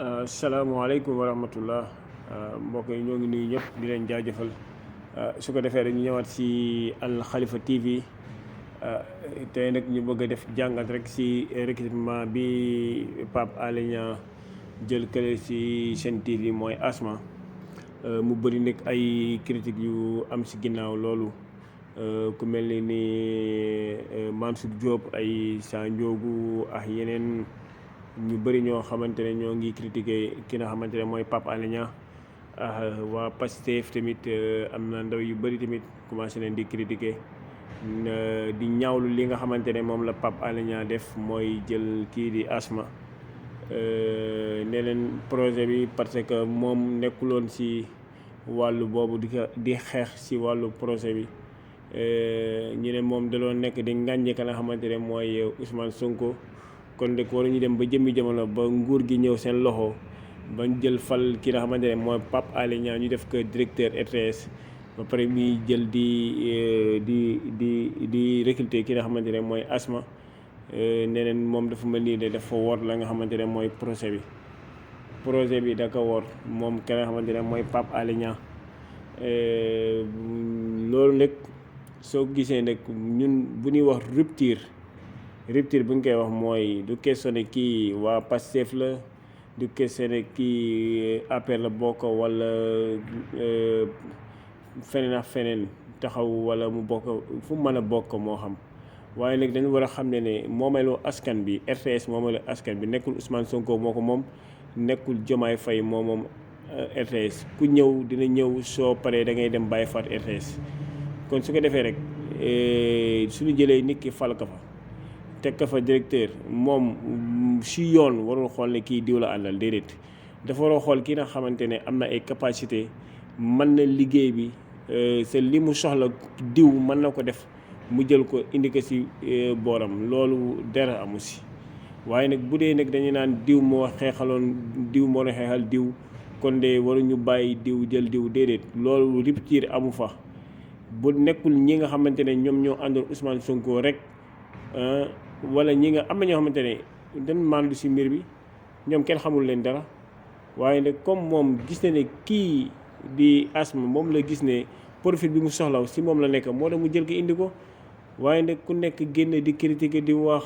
Salaamaaleykum wa rahmatullah mbokk yi ñoo ngi nuyu ñëpp di leen jaajëfal su ko defee rek ñu ñëwaat si Al Khalifa TV tey nag ñu bëgg a def jàngat rek si recrutement bi Pape Alé Niang jël kële si Sen TV mooy Asma mu bëri nag ay critiques yu am si ginnaaw loolu ku mel ni Mansour Diop ay Sa Ndiogou ak yeneen ñu bëri ñoo xamante ne ñoo ngi critiquer ki nga xamante ne mooy Pape Alé Niang waa Pastef tamit am na ndaw yu bëri tamit commencé leen di critiquer di ñaawlu li nga xamante ne moom la Pape Alé Niang def mooy jël kii di Asma ne leen projet bi parce que moom nekkuloon si wàllu boobu di xeex si wàllu projet bi ñu ne moom daloon nekk di ngàññe ka nga xamante ne mooy Ousmane Sonko. kon de waruñu dem ba jëmmi jamono ba nguur gi ñëw seen loxo bañ jël fal ki nga xamante ne mooy Pape Alé Niang ñu def ko directeur RTS ba pare muy jël di recruter ki nga xamante ne mooy Asma neneen moom dafa mel nii de dafa wor la nga xamante ne mooy projet bi da ko wor moom ki nga xamante ne mooy Pape Alé Niang loolu nag soo gisee nag ñun bu ñuy wax rupture bu ñu koy wax mooy du questionné kii waa Pastef la du questionné kii APR la bokk wala feneen ak feneen taxaw wala mu bokk fu mu mën a bokk moo xam waaye nag dañu war a xam ne moomeelu askan bi RTS moomeelu askan bi nekkul Ousmane Sonko moo ko moom nekkul Diomaye Faye moom RTS ku ñëw dina ñëw soo paree da ngay dem bàyyi faat RTS kon su ko defee rek suñu jëlee nit ki fal ko fa teg ka fa directeur moom si yoon warul xool ne kii diw la àndal déedéet dafa war a xool kii nga xamante ne am na ay capacité mën na liggéey bi c'est li mu soxla diw mën na ko def mu jël ko indi ko si booram loolu dara amu si waaye nag bu dee nag dañu naan diw moo xeexaloon diw moo doon xeexal diw kon de waruñu bàyyi diw jël diw déedéet loolu rupture amu fa bu nekkul ñi nga xamante ne ñoom ñoo àndoon Ousmane Sonko rek wala ñi nga am na ñoo xamante ne dañ mandu si mbir bi ñoom kenn xamul leen dara waaye nag comme moom gis na ne kii di Asma moom la gis ne profil bi mu soxla si moom la nekk moo tax mu jël ko indi ko waaye nag ku nekk génn di critiquer di wax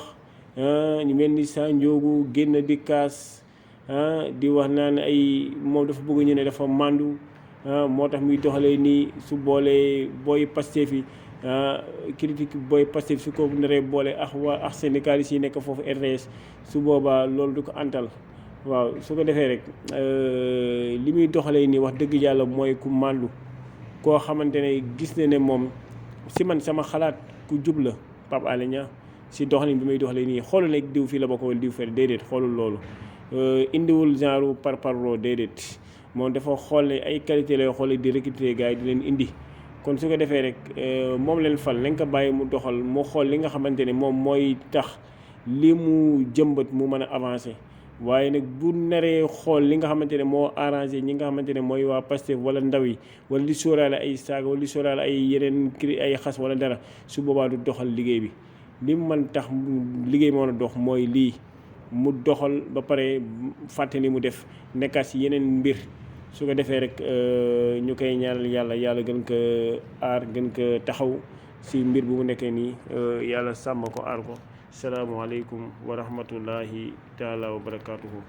ñu mel ni Sa Ndiogou génn di kaas di wax naan ay moom dafa bëgg ñu ne dafa mandu moo tax muy doxalee nii su boolee booy Pastef yi critique booy Pastef su ko naree boole ak syndicalistes yi nekk foofu RTS su boobaa loolu du ko antal waaw su ko defee rek li muy doxalee nii wax dëgg yàlla mooy ku màndu koo xamante ne gis na ne moom si man sama xalaat ku jub la Pape Alé Niang si doxalin bi muy doxalee nii xoolul ne diw fii la bokk wala diw fee déedéet xoolul loolu indiwul genre parparloo déedéet moom dafa xool ne ay qualité lay xool di recruter gars yi di leen indi kon su ko defee rek moom leen fal nañ ko bàyyi mu doxal mu xool li nga xamante ne moom mooy tax li mu jëmbat mu mën a avancer waaye nag bu naree xool li nga xamante ne moo arrangé ñi nga xamante ne mooy waa Pastef wala ndaw yi wala di sóoraale ay saaga wala di sóoraale ay yeneen ay xas wala dara su boobaa du doxal liggéey bi li mu mën tax liggéey moo a dox mooy lii mu doxal ba pare fàtte ni mu def nekkaat si yeneen mbir su ko defee rek ñu koy ñaanal yàlla gën ko aar gën ko taxaw si mbir bu mu nekkee nii yàlla sàmm ko aar ko salaamaaleykum wa rahmatullahi taala wa barakaatuhu